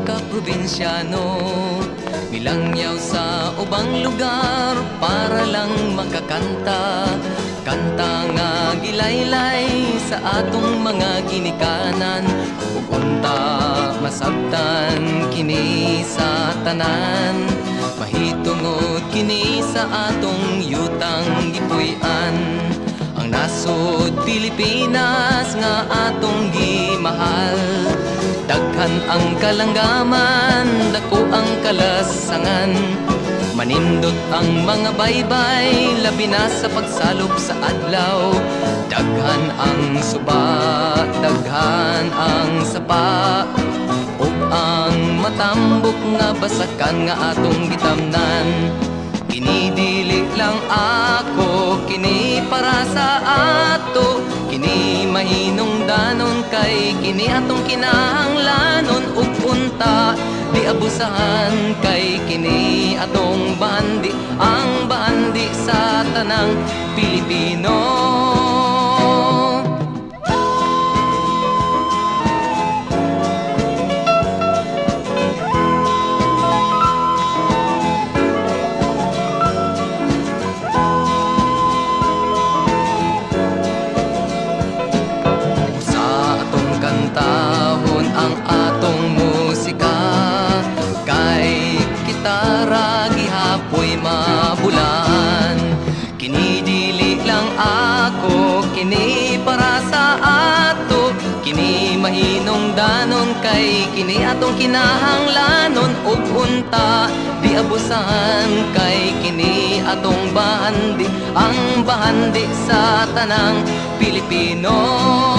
ka probinsyano, milangyaw sa ubang lugar para lang makakanta. Kanta nga gilaylay sa atong mga ginikanan, ug unta masabtan kini sa tanan, mahitungod kini sa atong yutang gipuy-an. Ang nasod Pilipinas nga atong gimahal, daghan ang kalanggaman, dako ang kalasangan. Manindot ang mga baybay, labi na sa pagsalob sa adlaw. Daghan ang suba, daghan ang sapa, ug ang matambok nga basakan nga atong gitamnan. Kini dili lang ako, kini para sa ato. Kini mahinungdanon kay kini atong kinahanglanon, ug unta di abusahan kay kini atong bandi, ang bandi sa tanang Pilipino. Sa atong kantahon ang atong musika, kay gitara gihapoy mabulan. Kini dili lang ako, kini para sa ato. Kini mahinungdanon kay kini atong kinahanglanon, ug unta di abusahan kay kini atong bandi, ang bandi sa tanang Pilipino.